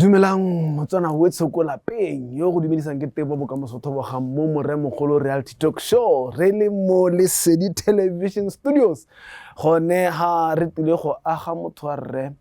Dumelang Motswana wetsho ko lapeng yo go dumedisang ke Tebo Bokamoso Thobogang mo Moremogolo Reality Talk Show re le mo Lesedi Television Studios gone ha re tlile go aga motho wa rre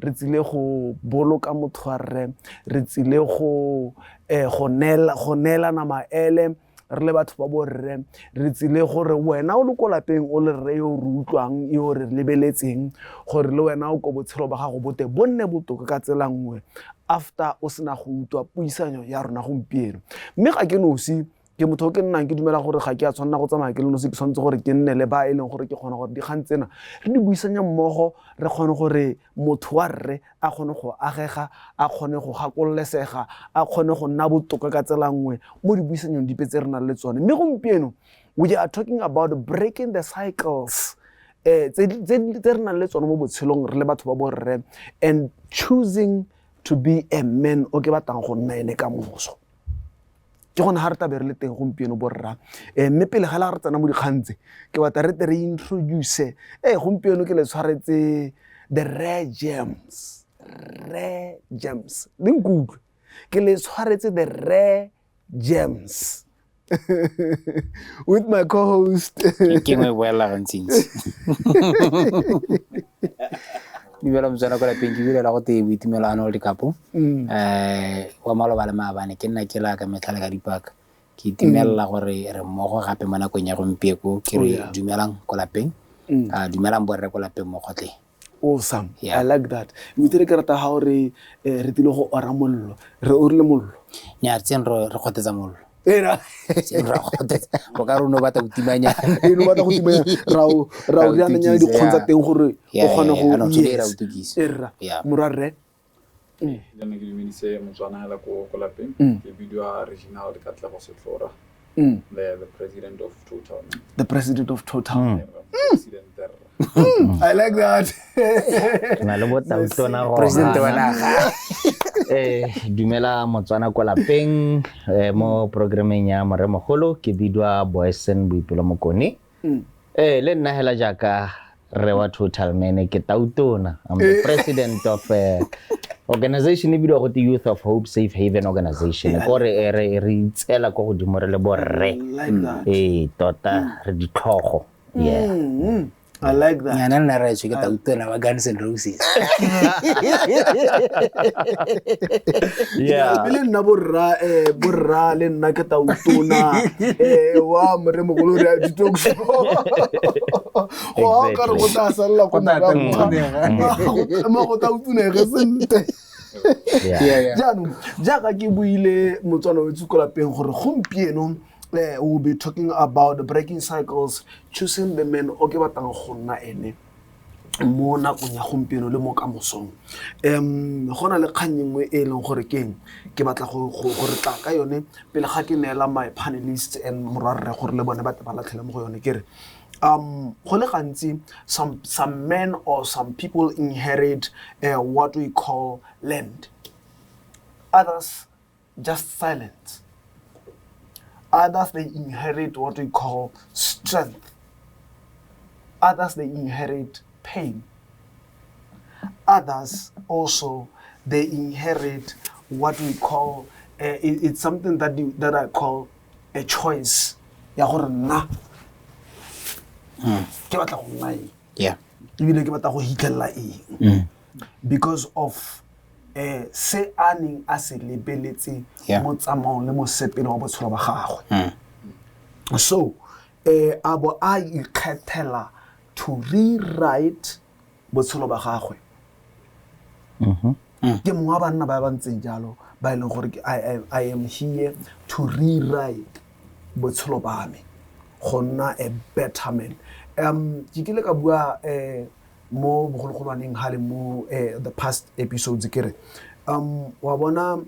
re tsile go boloka motho wa rre re tsile go eh, go neelana maele re le batho ba borre re tsile gore wena o le ko lapeng o le rre yo re utlwang yo re lebeletseng gore le wena o ko botshelo ba gago bote bo nne botoka ka tsela nngwe after o sena go utlwa puisanyo ya rona gompieno. Mme ga ke nosi, ke motho o ke nnang ke dumela gore ga ke a tshwanela go tsamaya ke le nosi, ke tshwanetse gore ke nne le ba e leng gore ke kgona gore dikgang tsena re di buisanya mmogo re kgone gore motho wa rre a kgone go agega, a kgone go gakololesega, a kgone go nna botoka ka tsela nngwe mo dipuisanyong dipe tse re nang le tsone. Mme gompieno we are talking about breaking the cycles eh, tse re nang le tsone mo botshelong re le batho ba borre and choosing to be a man o ke batlang go nna ene ka moso. Ke gone ga re tlabe re le teng gompieno borra. Mme pele ga le ga re tsena mo dikgang tse, ke batla re tle re introduce, ee gompieno ke le tshwaretse the rare gems, rare gems, le nkutlwe, ke le tshwaretse the rare gems with my co-host. Ke nngwe e boelela gantsintsi. Dumela Motswana kwa lapeng ke bulela go te Boitumelo Arnold Kapo. Wa maloba le maabane ke nna ke la ka metlha le ka dipaka. Ke itumelela gore re mmogo gape mo nakong ya gompieko ke re dumelang ko lapeng. Dumelang borre ko lapeng mo kgotleng. Awesome. Yeah. I like that. O itse ke rata ga o re re tlile go ora mollo. Re orile mollo. Nya re tseng re kgotetsa mollo. Era. Tseng ra kgotetsa. O ka re o ne o batla go timanyana. E no batla go timanya. Ra o ra o riananya dikgong tsa teng gore o kgone go. Yes. Ra o tukisa. Era. Morwa rre. Le nna ke dumedise Motswana hela ko ko lapeng. Ke bidiwa Reginald Katlego Setlhora. The president of Total. The president of Total. President I like that. Na le botautona gona. President wa naga. Dumela Motswana ko lapeng mo programmeng ya Moremogolo ke bidiwa Boysen Boipelo Mokone. Le nna hela jaaka rre wa Total Man ke tautona. I'm the president of organization e bidiwa gote Youth of Hope Safe Haven Organization. Ko re re re itseela ko godimo re le borre. Like that. Tota re ditlhogo. Yeah. I like that. Nyana nna ra ke tautona wa Guns N' Roses. Yeah. Le nna borra borra le nna ke tautona wa Moremogolo re a talk show. Go ka re go tla salla go mo go tautunege sentle. Jaanong jaaka ke buile Motswana o itse ko lapeng gore gompieno we'll be talking about the breaking cycles, choosing the man o ke batlang go nna ene mo nakong ya gompieno le mo kamosong. Go na le kgang e nngwe e leng gore keng ke batla go re tla ka yone pele ga ke neela my panelists and morwarre gore le bone ba tle ba latlhele mo go yone ke re go le gantsi some men or some people inherit what we call land, others just silence, others they inherit what we call strength, others they inherit pain, others also they inherit what we call it's something that that I call a choice ya gore nna ke batla go nna eng, ebile ke batla go hitlhelela eng because of se a neng a se lebeletse mo tsamaong le mosepele wa botshelo ba gagwe. So a bo a ikgethela to rewrite botshelo ba gagwe. Ke mongwe wa banna ba ba ntseng jalo ba e leng gore I am here to rewrite botshelo ba me go nna a better man. Ke kile ka bua mo bogologolwaneng ga le mo the past episodes ke re wa bona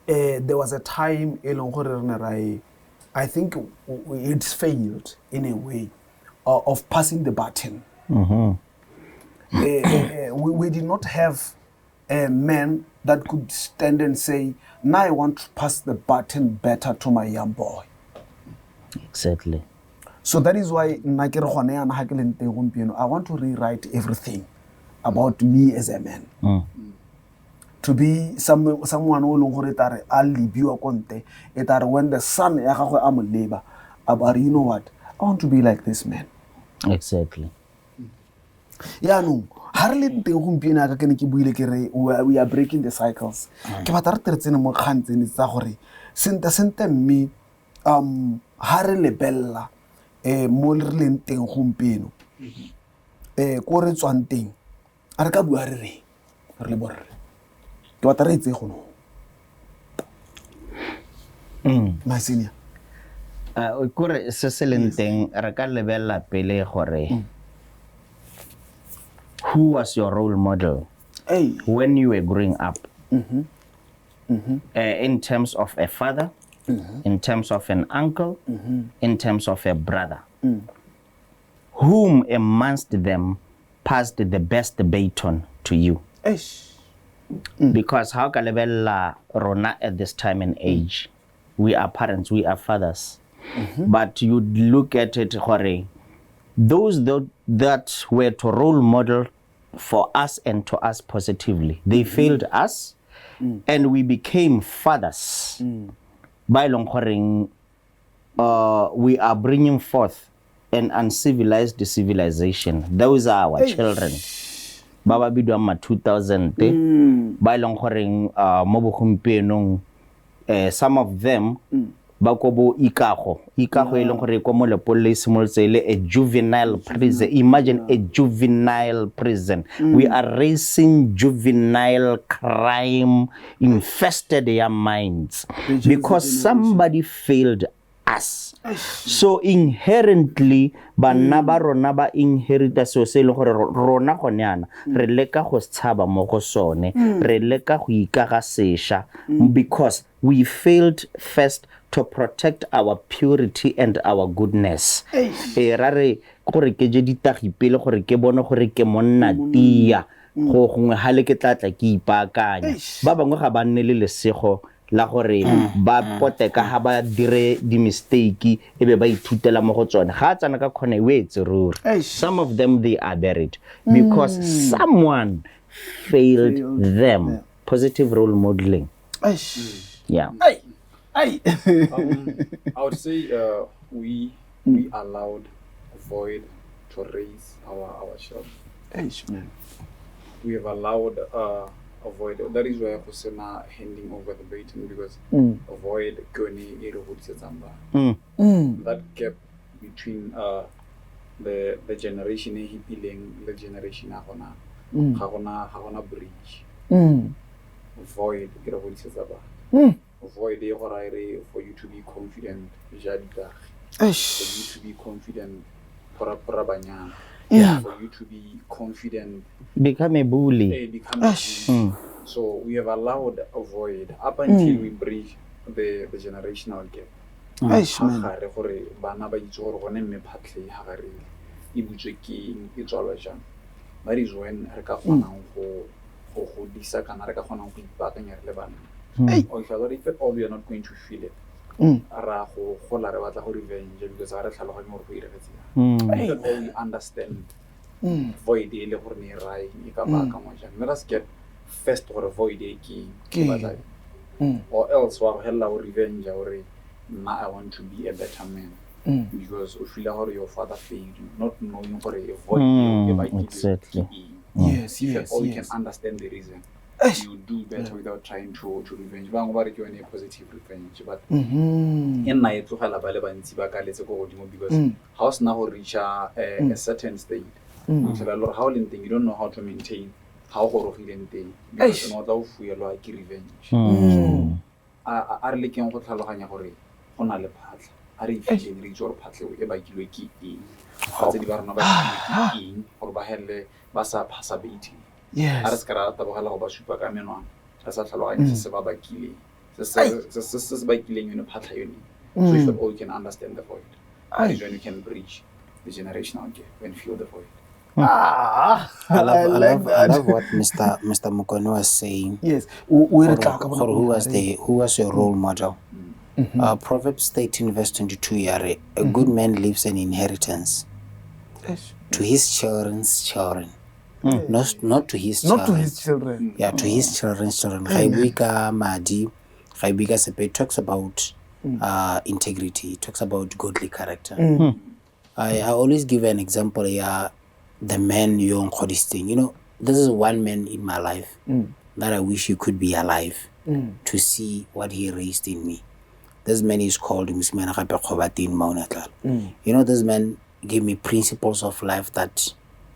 there was a time e leng gore re ne ra e I think it's failed in a way of passing the baton. We did not have a man that could stand and say, now I want to pass the baton better to my young boy. Exactly. So that is why nna ke re gone yana ga ke leng teng gompieno, I want to rewrite everything about me as a man. To be someone o leng gore e tare a lebiwa ko ntle, e tare when the son ya gagwe a mo leba, a ba re, "You know what, I want to be like this man." Yaanong ga re le teng gompieno, yaka ke ne ke buile ke re we are breaking the cycles, ke batla re tere tsene mo kgang tsene tsa gore sente sente, mme ha re lebelela mo re leng teng gompieno, ko re tswang teng, a re ka bua re reng re le borre? Ke batla re e tseye gono, my senior. Kore se se leng teng, re ka lebelela pele gore who was your role model when you were growing up, in terms of a father, in terms of an uncle, in terms of a brother, whom amongst them passed the best baton to you? Eish. Because how ka lebelela rona at this time and age, we are parents, we are fathers, but you look at it gore those that were to role model for us and to us positively, they failed us, and we became fathers ba e leng goreng we are bringing forth an uncivilized civilization. Those are our children ba ba bidiwang ma 2000, ba e leng goreng mo bogompienong, some of them ba ko bo Ikago. Ikago e leng gore ko Molepolole, e simolotse e le a juvenile prison. Imagine, a juvenile prison. We are raising juvenile crime infested young minds because somebody failed us. So inherently bana ba rona ba inherita seo se e leng gore rona gone yana re leka go tshaba mo go sone, re leka go ikaga sešwa, because we failed first to protect our purity and our goodness. E ra re gore ke je ditagi pele gore ke bone gore ke monna tia go gongwe ga le ke tla tla ke ipaakanya. Ba bangwe ga ba nne le lesego la gore ba pote ka ga ba dire di-mistake e be ba ithutela mo go tsone. Ga a tsena ka kgone o etse ruri. Some of them, they are buried because someone failed Failed them. Positive role modeling. Eish. Yeah. Ai. Ai. I would say we allowed void to raise our children. Eish, man. We have allowed a void. That is why go sena handing over the baton, because void ke yone e re godisetsang bana. That gap between the generation e fetileng le generation ya gona, ga gona bridge. Void e re godisetsa bana. Void e go raya re for you to be confident, ja ditagi. For you Eish. to be confident, phora banyana. For you to be confident, Become a bully. Become a bully. So we have allowed a void up until we bridge the generational gap. Eish, Ga man. gare gore bana ba itse gore gone mme phatlhe ga gare e butswe ke eng, e tswalwa jang. That is when re ka kgonang go godisa kana re ka kgonang go ipaakanya re le bana. Or if at all we are not going to feel it, ra go gola re batla go revenge because ga re tlhaloganye gore go iregetse jang. If at all we understand void e le gore ne e raya eng, e ka baakangwa jang. Let us get first gore void e ke eng, Ke e batla eng? eng. Or else wa go helela o revenge gore nna I want to be a better man because o feel gore your father failed you, not knowing gore void eo e bakilwe ke eng. If at all you can understand the reason, Eish. you do better without trying to revenge. Bangwe ba re ke yone positive revenge, but e nna e tlogela ba le bantsi ba kaletse ko godimo, because ga o sena go reacha a certain state, o fitlhela le gore ga o leng teng, you don't know how to maintain ga o gorogileng teng, because Eish. o ne o tla o fuelwa ke revenge. A re lekeng go tlhaloganya gore go na le phatlha, a re e fitlheng, re itse gore phatlha eo e bakilwe ke eng, batsadi ba rona ba bakilwe ke eng gore ba helele ba sa phasa baton. A re se ka ra tabogela go ba supa ka menwana re sa tlhaloganye se se ba bakileng, se se bakileng yone phatlha yone. So if at all you can understand the void, that is when you can bridge the generational gap and fill the void. Ah, I love, I I like love, I that. love what Mr. Mokone was saying. Yes. O re tla ka Gore who was your role model? Proverbs 13 verse 22 ya re, "A good man leaves an inheritance Eish. to his children's children." Not to his Not to children. his children. Yeah, to his children's children. Ga e bue ka madi, ga e bue ka sepe. It talks about integrity. It talks about godly character. I always give an example ya the man yo nkgodisitseng. This is one man in my life that I wish he could be alive to see what he raised in me. This man is called Mosimane Gape Kgobateng Maunatlala. This man gave me principles of life that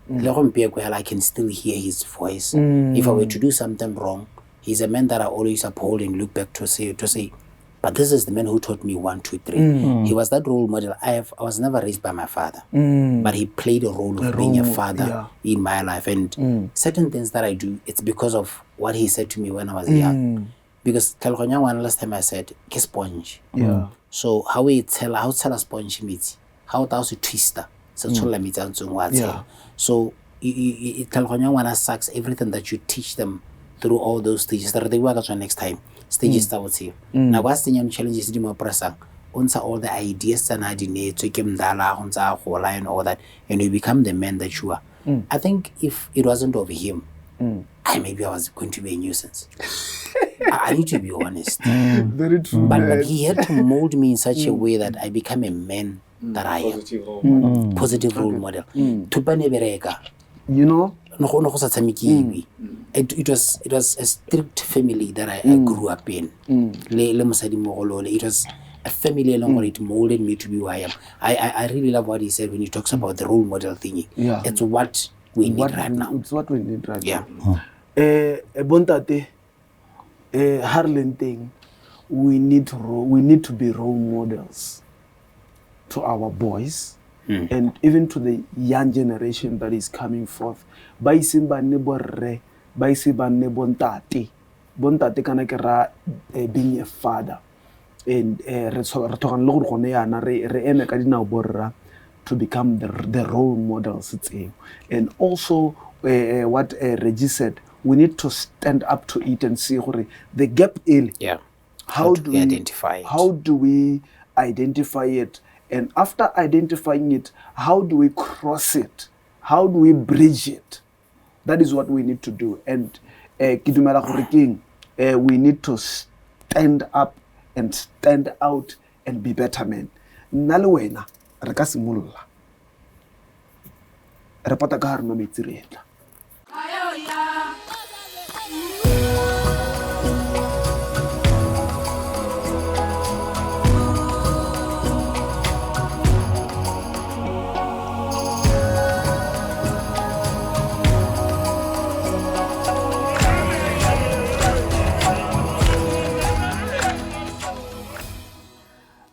le gompieno hela I can still hear his voice. If I were to do something wrong, he's a man that I always uphold and look back to say, but this is the man who taught me 1, 2, 3. He was that role model. I was never raised by my father, but he played a role of being a father in my life. And certain things that I do, it's because of what he said to me when I was young. Because tlhaloganyo ya ngwana, last time I said, ke sponge. So how we tell how tshela sponge metsi, how o ta o se twista, se tsholola metsi a ntseng wa tshela. So tlhaloganyo ya ngwana sucks everything that you teach them through all those stages. Re tla bua ka tsone next time. Stages tsa botshelo. Nako a tsenyang challenges di mo pressang, o ntsha all the ideas tsa na di neetswe ke mdala go ntse a gola and all that, and you become the man that you are. I think if it wasn't of him, maybe I was going to be a nuisance. I need to be honest. Very true. But man. he had to mold me in such a way that I become a man that I am. Positive role model. Positive role model. Thupane bereka. You know? No go sa tshamekiwe. It was a strict family that I grew up in. Le mosadimogolo le, it was a family e leng gore it molded me to be who I am. I really love what he said when he talks about the role model thingy. It's what we need right now. It's what we need right now. Bontate, ha re leng teng, we need to be role models to our boys and even to the young generation that is coming forth. Ba iseng ba nne borre, ba ise ba nne bontate. Bontate kana ke ra being a father. And re tlhokang le gore gone yana re eme ka dinao borra to become the role models tseo. And also what Reggie said, we need to stand up to it and see gore the gap ele, how How do do we we identify it? How do we identify it? And after identifying it, how do we cross it? How do we bridge it? That is what we need to do. And ke dumela gore keng, we need to stand up and stand out and be better men. Nna le wena re ka simolola. Re pota ka ha re nwa metsi re etla.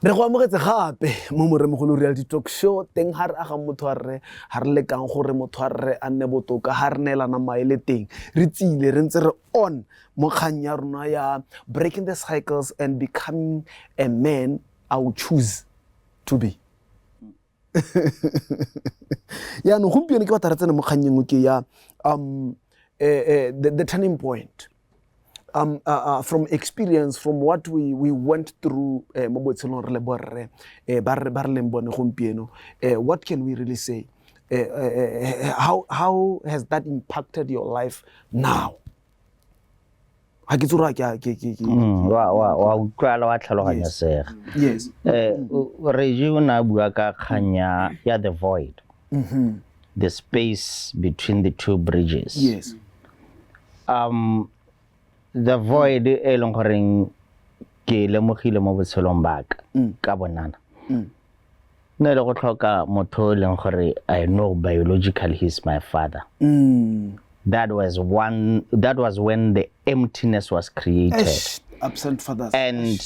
Re go amogetse gape mo Moremogolo Reality Talk Show, teng ga re agang motho wa rre, ga re lekang gore motho wa rre a nne botoka, ga re neelana maele teng. Re tsile re ntse re on mo kgang ya rona ya breaking the cycles and becoming a man I will choose to be. Yaanong gompieno ke batla re tsene mo kgang e nngwe ke ya the turning point. From experience, from what we went through mo botshelong re le borre, ba re leng bone gompieno, what can we really say? How has that impacted your life now? Ha ke tsore ke Wa utlwala, wa tlhaloganya sega. Yes. Reggie o ne a bua ka kgang ya the void. The space between the two bridges. The void e leng goreng ke lemogile mo botshelong ba ka ka bonana. Ne le go tlhoka motho o leng gore I know biologically he's my father. That was one, that was when the emptiness was created. Eish, absent fathers. And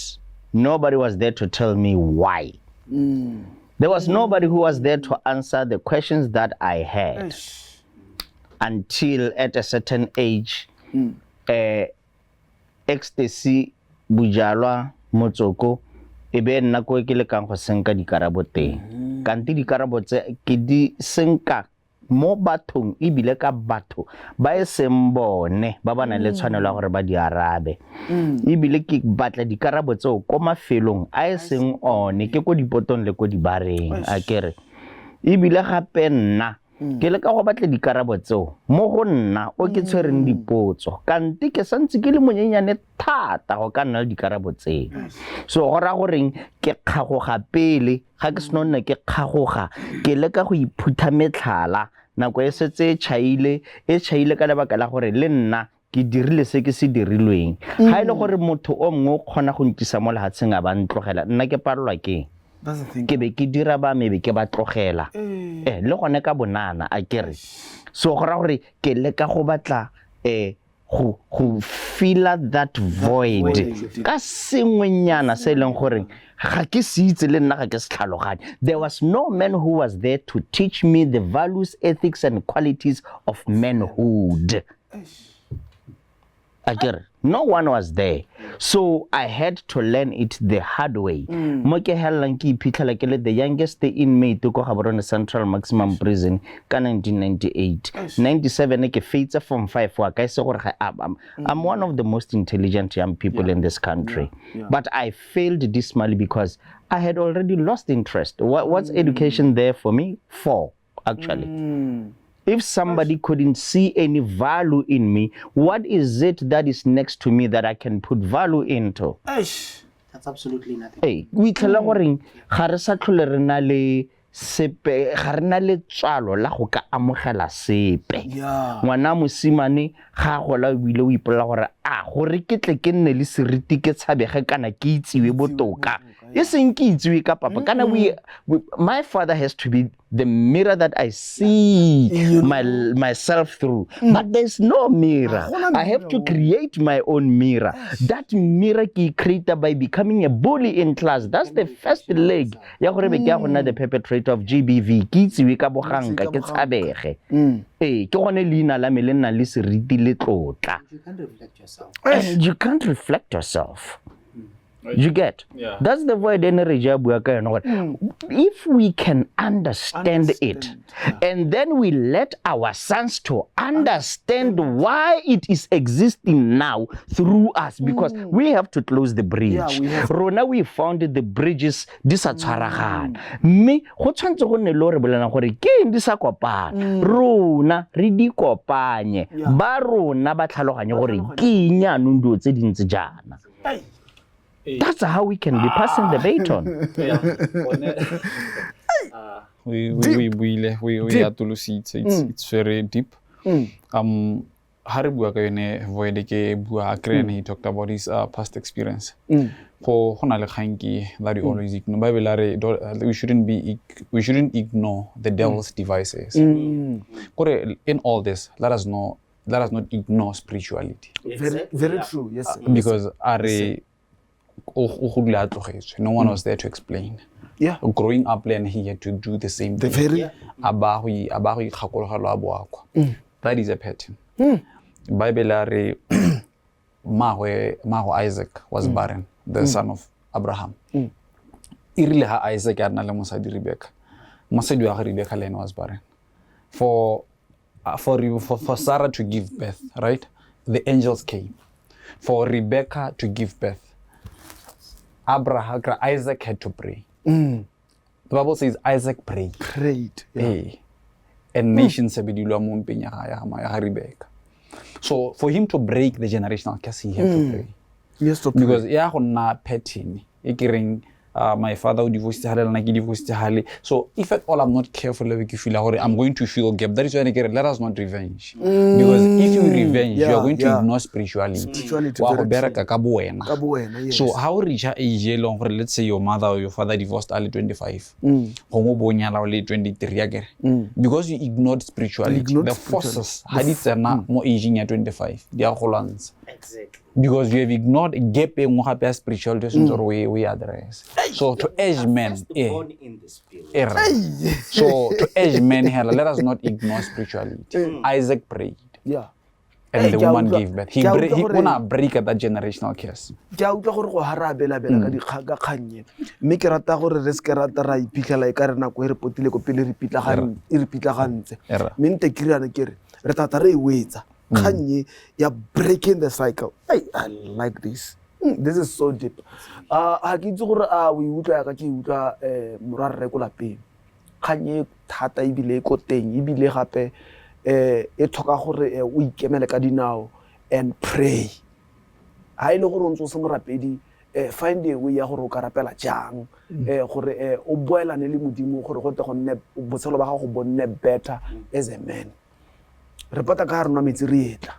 nobody was there to tell me why. There was nobody who was there to answer the questions that I had. Eish. Until at a certain age, ecstasy, bojalwa, motsoko, e be nna ko ke lekang go senka dikarabo teng. Kante dikarabo tse ke di senka mo bathong, ebile ka batho ba e seng bone ba ba nang le tshwanelo ya gore ba di arabe. Ebile ke batla dikarabo tseo ko mafelong a e seng one, ke ko dipotong le ko dibareng, a kere. Ebile gape nna Ke leka go batla dikarabo tseo mo go nna o ke tshwereng dipotso, kante ke santse ke le monyenyane thata go ka nna le dikarabo tseo. So go raya goreng ke kgagoga pele ga ke seno nna ke kgagoga, ke leka go iphutha metlhala nako e setse e tšhaile, e tšhaile ka lebaka la gore le nna ke dirile se ke se dirilweng. Ga e le gore motho o mongwe o kgona go nkisa mo lehatsheng a ba ntlogela, nna ke palelwa keng? That's the thing. Ke be ke dira ba me be ke ba tlogela, le gone ka bonana a kere. So go raya gore ke leka go batla go filla that void void. ka sengwenyana se e leng gore ga ke se itse le nna ga ke se tlhaloganye. There was no man who was there to teach me the values, ethics and qualities of manhood. Akere no one was there, so I had to learn it the hard way. Mo ke helelang ke iphitlhela ke le the youngest inmate ko Gaborone Central Maximum Prison ka 1998 97, ke feitse form 5 wa ka, e se gore I'm one of the most intelligent young people in this country, but I failed dismally because I had already lost interest. What's education there for me for, actually? If somebody couldn't see any value in me, what is it that is next to me that I can put value into? Eish. That's absolutely nothing. Ee, o itlhela goreng ga re sa tlhole re na le sepe, ga re na letswalo la go ka amogela sepe. Ngwana mosimane ga a gola, o ile o ipolela gore a gore ke tle ke nne le seriti, ke tshabege kana ke itsiwe botoka, e seng ke itsiwe ka papa kana my father has to be the mirror that I see myself through, but there's no mirror. Gona. I have to Mirror. create my own mirror. That mirror ke e create by becoming a bully in class. That's the first leg ya gore be ke ya go nna the perpetrator of GBV, ke itsiwe ka boganka, ke tshabege. Ee, ke gone leina la me le nna le seriti le tlotla. You can't reflect yourself. And you can't reflect yourself, you get? That's the void energy ya bua ka yone, gore if we can understand it and then we let our sons to understand why it is existing now through us, because we have to close the bridge. Yeah, we have- Rona we found the bridges di sa tshwaragana, mme go tshwanetse go nne le o re bolelang gore ke eng di sa kopana, rona re di kopanye, ba rona ba tlhaloganye gore ke eng yaanong dilo tse dintse jaana. That's how we can be passing the baton. We buile, we Deep. atolositse. It's very deep. Ha re bua ka yone void, ke bua a kry, he talked about his past experience. Go na le kgang ke that we always ignore. Bible a re we shouldn't ignore the devil's devices. Kore in all this, let us not ignore spirituality. Very, very true. Yes, sir. Because a re o go dula a tlogetswe, no one was there to explain. Growing up le ene, he had to do the same The thing. very A ba go ikgakologelwa a boa kwa. That is a pattern. Bible a re mago Isaac was barren, the son of Abraham. E rile ha Isaac a nna le mosadi Rebecca, mosadi wa ga Rebecca le ene was barren. For Sarah to give birth, right, the angels came. For Rebecca to give birth, Abraham, Isaac had to pray. The Bible says Isaac prayed. Prayed. Yeah. Ee. And nations se bedilwa mo mpeng ya ga Rebecca. So for him to break the generational curse, he had to pray. Yes, to pray. Because ya go nna pattern e ke reng, my father o divorced hale, le nna ke divorced hale. So if at all I'm not careful, le ke feel gore I'm going to feel gap. That is why ke re let us not revenge. Because if you revenge, you are going to ignore spirituality. Spirituality, Wa go very bereka ka bo wena. Ka bo wena, yes. So how reach age e leng gore let's say your mother or your father divorced a le 25, gongwe o bo o nyala o le 23, akere? Because you ignored spirituality, You ignored the spirituality. forces ha di tsena mo ageng ya 25 di a go lwantsha. Exactly. Because you have ignored gap e nngwe gape ya spirituality o sentse gore o e address. So to urge men, Born in the spirit. So to urge men hela, let us not ignore spirituality. Isaac prayed and Hey, the ke a woman utlwa- gave birth. He ke a break, utlwa he gore- o na break that generational curse. Ke a utlwa gore go harabelabela ka kgang e, mme ke rata gore re seke rata ra iphitlhela e ka re nako e re potile ko pele e re pitlagantse. Era. Mme nte ke riana ke re re tata re e wetsa kgang e ya breaking the cycle. Hey, I like this. This is so deep. Ga ke itse gore a o e utlwa yaka ke e utlwa, morwa rre ko lapeng. Kgang e thata ebile e ko teng, ebile gape e tlhoka gore o ikemele ka dinao and pray. Ha e le gore o ntse o se morapedi, find a way ya gore o ka rapela jang, gore o boelane le Modimo, gore go tle go nne botshelo ba gago bo nne better as a man. Re pota ka ga re nwa metsi re etla.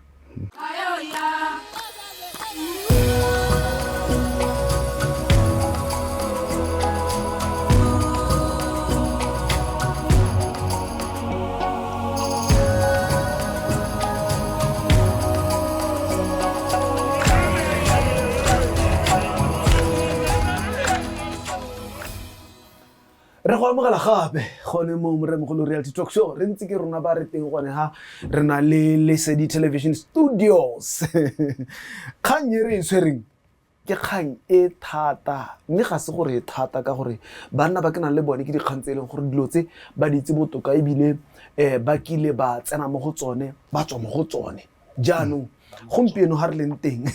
Re go amogela gape gone mo Moremogolo Reality Talk Show. Re ntse ke rona ba re teng gone ha re na le Lesedi Television Studios. Kgang e re e tshwereng ke kgang e thata, mme ga se gore e thata ka gore banna ba ke nang le bone ke dikgang tse e leng gore dilo tse ba di itse botoka, ebile ba kile ba tsena mo go tsone, ba tswa mo go tsone. Jaanong gompieno ga re leng teng,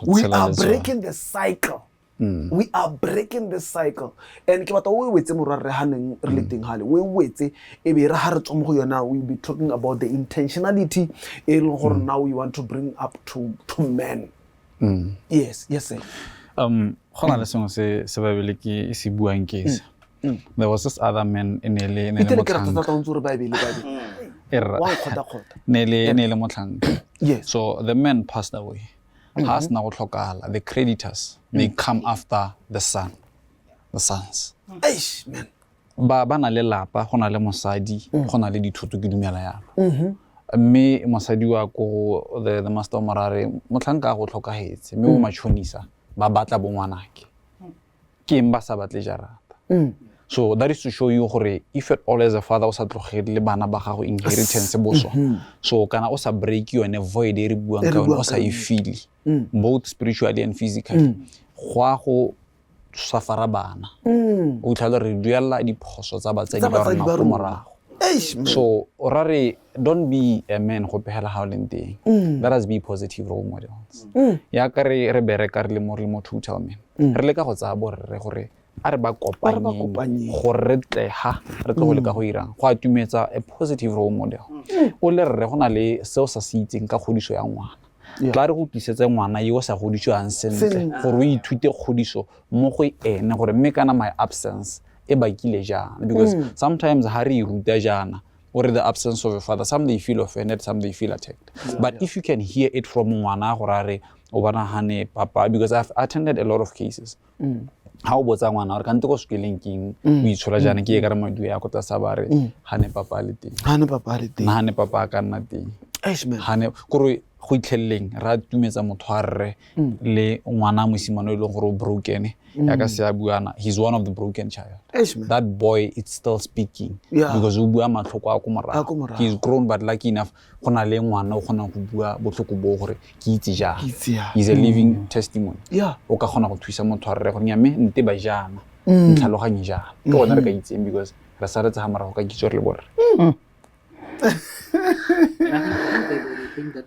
we are breaking the cycle. We are breaking the cycle. And ke batla o e wetse morwa re haneng re le teng hale, o e wetse e be re ha re tswa mo go yona, we will be talking about the intentionality e leng gore now we want to bring up to men. Yes, yes sir. Go na le sengwe se Bible ke se buang ke se. There was this other man e ne le Itele ke rata thata o ntse o re Bible, Bible. Wa nkgota-kgota. Ne le motlhanka. Yes. So the man passed away. Ha sena go tlhokala, the creditors, they come after the son, the sons. Eish, man. Ba na le lapa, go na le mosadi, go na le dithoto, ke dumela yalo. Mme mosadi wa ko the master morare, motlhanka a go tlhokahetse, mme bo matšhonisa ba batla bo ngwanake. Ke eng ba sa batle jarata? So that is to show you gore if at all as a father o sa tlogele bana ba gago inheritance boswa, so kana o sa break yone void e re buang ka yone, o sa e feel both spiritually and physically, go a go safara bana. O itlhela re duela diphoso tsa batsadi ba rona ko morago. So ra re don't be a man go pegela ga o leng teng. Let us be positive role models. Ya ka re bereka re le mo total men. Re leka go tsaya borre gore a re ba kopanyeng gore re tle ha re tle go leka go irang go atumetsa a positive role model. O le rre go na le seo sa se itseng ka kgodiso ya ngwana. Tla re go tlisetse ngwana yo o sa godisiwang sentle gore o ithute kgodiso mo go ene gore mme kana my absence e bakile jang, because sometimes ha re ruta jana or the absence of a father, some they feel offended, some they feel attacked. But if you can hear it from ngwana gore a re o bona hane papa, because I've attended a lot of cases. Ha o botsa ngwana gore kante ko sekoleng ke eng o itshola jaana, ke e ka re maduo ya ko tlase ba re hane papa a le teng. Hane papa a le teng. Hane papa a ka nna teng. Eish, man. Hane kore go itlheleleng ra tumetsa motho a rre le ngwana mosimane o e leng gore o broken, ya ka se a buana, he's one of the broken child. Eish, man. That boy is still speaking because o bua matlhoko a ko morago. He's grown, but lucky enough go na le ngwana o kgonang go bua botlhoko bo gore ke itse jang. He's a living testimony. O ka kgona go thusa motho a rre gore mme nte ba jana, ntlhaloganye jana. Ke gone re ka itseng because re sa re tsa morago ka kitso re le borre.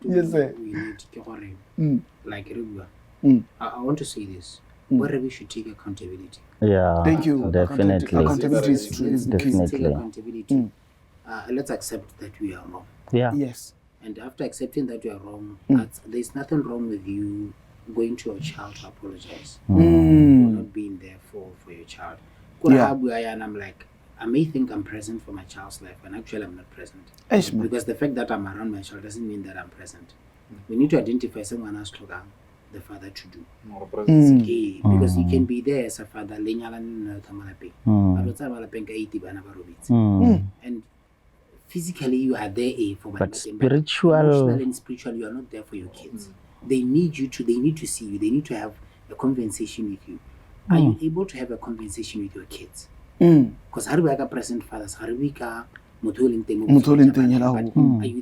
Yes, sir. We need like I want to say this. Where we should take accountability. Yeah. Thank you. Definitely. Accountability is true. Definitely. Take accountability. Let's accept that we are wrong. Yeah. Yes. And after accepting that you are wrong, there's nothing wrong with you going to your child to apologize for not being there for your child. Yeah. And I'm like, I may think I'm present for my child's life, and actually I'm not present. Because the fact that I'm around my child doesn't mean that I'm present. We need to identify someone else the father to do. Because you can be there as a father, and physically you are there for but spiritual, emotionally and spiritually you are not there for your kids. They need you to, they need to see you, they need to have a conversation with you. Are you able to have a conversation with your kids? Because how do we present fathers? How do we are you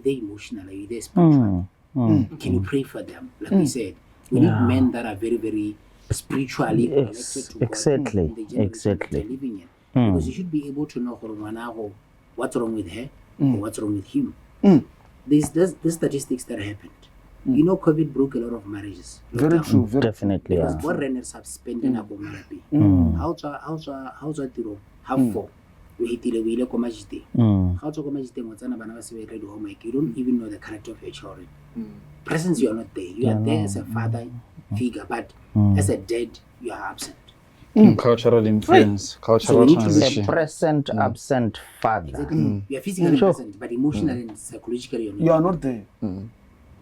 there emotionally? Are you there spiritually? Can you pray for them? Like we said, we need men that are very, very spiritually connected to God. Exactly. Exactly. Living in. Because you should be able to know what's wrong with her or what's wrong with him. There's statistics that happened. You know, COVID broke a lot of marriages. Very true. Very definitely. Because what runners have spent in How 4:30 o hetile o ile ko majiteng. Ga o tswa ko majiteng o tsena bana ba se ba dira di-homework. You don't even know the character of your children. Presence, you are not there. You are there as a father figure, but as a dad you are absent. Cultural influence, cultural So we need to transition. A present absent father. Exactly. You are physically present, but emotionally and psychologically you're not. You are not there.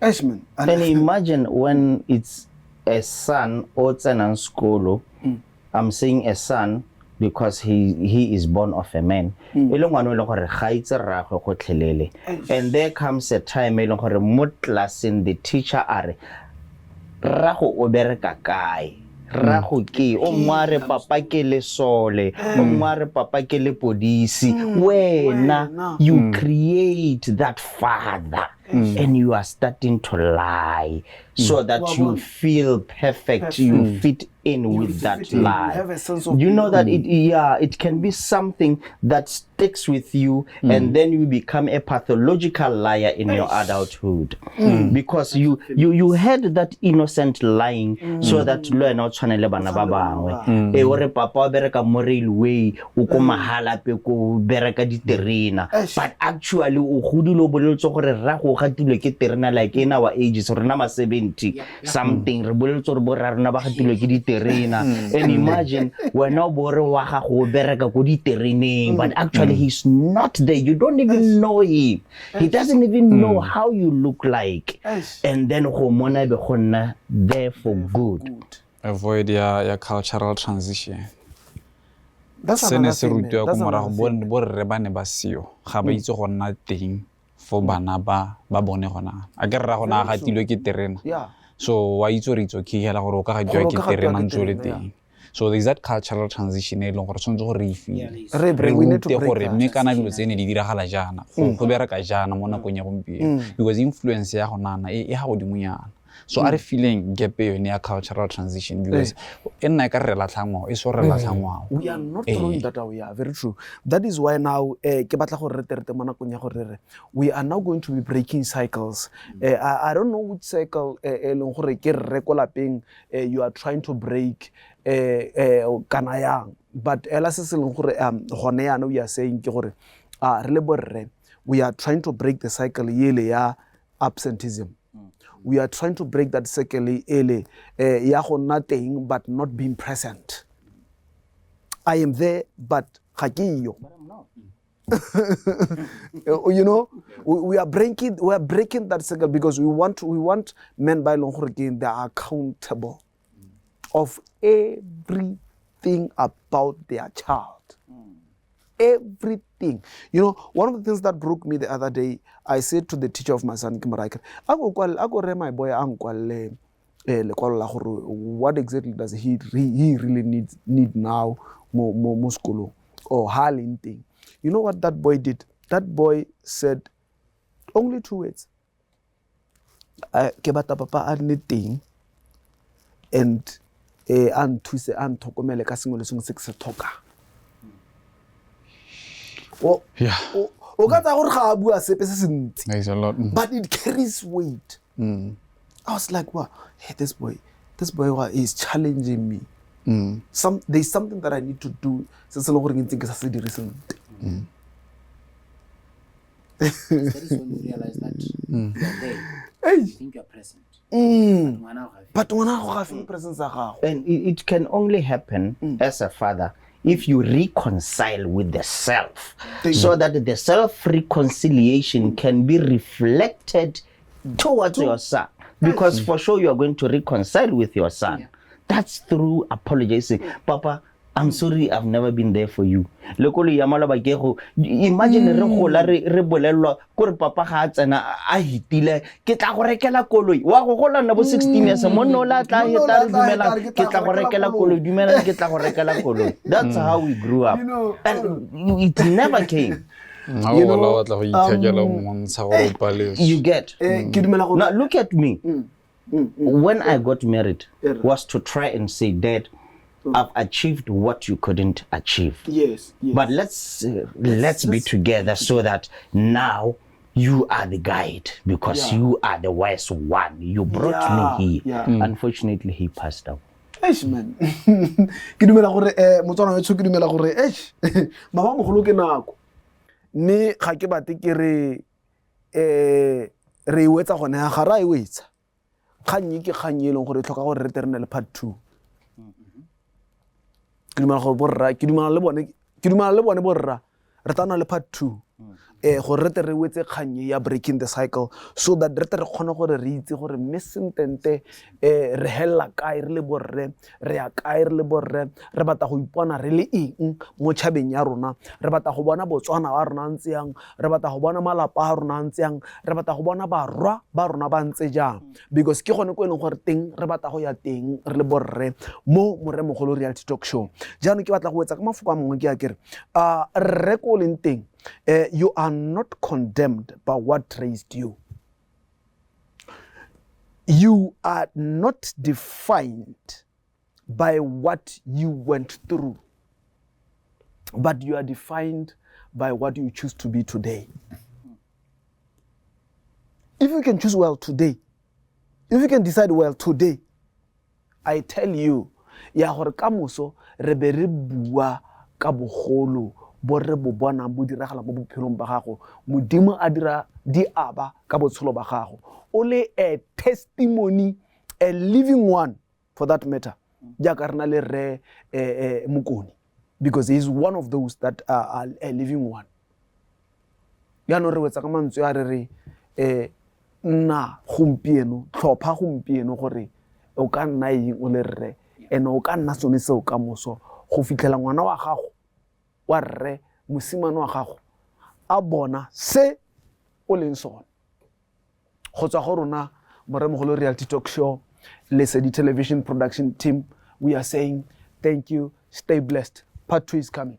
Eish, man. And imagine when it's a son o tsenang sekolo. I'm saying a son because he is born of a man. E le ngwana o e leng gore ga itse rraagwe gotlhelele. And there comes a time e leng gore mo classeng the teacher a re rrago o bereka kae, rrago ke o mongwe a re papa ke lesole, o mongwe a re papa ke lepodisi. Wena, Wena. you create that father and you are starting to lie so that you feel perfect, you fit in with that fit in, you lie. have a sense of You know that it can be something that sticks with you, and then you become a pathological liar in your adulthood because you had that innocent lying so that le wena o tshwane le bana ba bangwe. E o re papa o bereka mo railway, o ko Mahalape ko bereka diterena, but actually o godile o boleletse gore rrago o gatilwe ke terena, like in our ages rena ma 70 something re boleletse gore bo rra rona ba gatilwe ke diterena. And imagine wena o bo re wa gago o bereka ko ditereneng, but actually he's not there. You don't even know him. He doesn't even know how you look like. And then go mona be go nna there for good. Avoid ya cultural transition. That's Se ne another se thing, man. rutiwa ko That's morago, another thing. bo rre ba ne ba seo, ga ba itse go nna teng for bana ba bone gona. A ke rra gona a gatilwe ke terena. So wa itse gore it's okay hela gore o ka gatiwa Gore o ke ka gatiwa terena ke ntse o le terena, teng. So there is that cultural transition e leng gore tshwanetse gore re e feel. Re Re we need to rute break gore that. mme kana dilo tse ne di diragala jaana, go bereka jaana mo nakong ya gompieno, because influence ya go nana e ga godimonyana. So a re feeling gap e yone ya cultural transition, because e nna e ka re latlha ngwao, e so re latlha ngwao. We are not throwing that away. Yeah, very true. That is why now ke batla gore re tere mo nakong ya gore re re we are now going to be breaking cycles. I don't know which cycle e leng gore ke rre ko lapeng, you are trying to break kana yang, but ela se se leng gore gone yana we are saying ke gore re le borre we are trying to break the cycle yele ya absenteeism. We are trying to break that cycle ele ya go nna teng but not being present. I am there, but ga ke yo. You know, we are breaking that cycle because we want men by long gore ke they are accountable of everything about their child. Everything. You know, one of the things that broke me the other day, I said to the teacher of my son, ke mo raya ke re, "A ko re my boy a nkwalele, lekwalo la gore what exactly does he really need now mo sekolong or ha leng teng." You know what that boy did? That boy said only two words. Ke batla papa a nne teng and a nthuse, a ntlhokomele ka sengwe le sengwe se ke se tlhokang. O ka tsaya gore ga a bua sepe se se ntsi, There's a lot. but it carries weight. I was like, wow, hey, this boy is challenging me. There's something that I need to do. Se se leng gore ke ntse ke sa se dire sentle. That is when you realize that you are there. You think you are present. But ngwana ga feel presence ya gago. And it can only happen as a father if you reconcile with the self, so that the self-reconciliation can be reflected towards your son. Because for sure you are going to reconcile with your son. Yeah. That's through apologizing. Papa, I'm sorry I've never been there for you. Le koloi ya maloba ke go imagine re gola re bolellwa kore papa ga a tsena a hitile ke tla go rekela koloi. Wa go gola nna bo 16 years monna o la tla heta re dumelang ke tla go rekela koloi, dumelang ke tla go rekela koloi. That's how we grew up. And it never came. You know, you get. Now look at me. When I got married, was to try and say, Dad, I've achieved what you couldn't achieve. Yes, yes. But let's be together so that now you are the guide, because you are the wise one. You brought me here. Yeah. Unfortunately, he passed away. Eish man, ke dumela gore Motswana wetsho, ke dumela gore eish, mama mogolo ke nako, mme ga ke batle ke re re e wetsa gone, ga re a e wetsa. Kgang e ke kgang e leng gore e tlhoka gore re tle re nne le part two. Ke dumela gore borra, ke dumela le bone, ke dumela le bone borra, re tla nna le part two gore re tle re wetse kgang e ya breaking the cycle, so that re tle re kgone gore re itse gore mme sentente re helela kae re le borre, re ya kae re le borre, re batla go ipona re le eng mo tšhabeng ya rona, re batla go bona Botswana wa rona a ntse yang, re batla go bona malapa a rona a ntse yang, re batla go bona barwa ba rona ba ntse jang, because ke gone ko e leng gore teng re batla go ya teng re le borre mo Moremogolo Reality Talk Show. Jaanong ke batla go wetsa ka mafoko a mangwe, ke a kere rre ko o leng teng, you are not condemned by what raised you. You are not defined by what you went through, but you are defined by what you choose to be today. If you can choose well today, if you can decide well today, I tell you, ya gore ka moso re be re bua ka bogolo bo re bo bonang bo diragala mo bophelong ba gago, Modimo a dira di aba ka botshelo ba gago, o le a testimony, a living one for that matter, jaaka re na le rre Mokone, because he is one of those that are a living one. Jaanong re wetsa ka mantswe a re re nna gompieno, tlhopha gompieno gore o ka nna eng o le rre, and o ka nna sone seo ka moso go fitlhela ngwana wa gago wa rre, mosimane wa gago, a bona se o leng sone. Go tswa go rona Moremogolo Reality Talk Show, Lesedi Television production team, we are saying thank you, stay blessed. Part 2 is coming.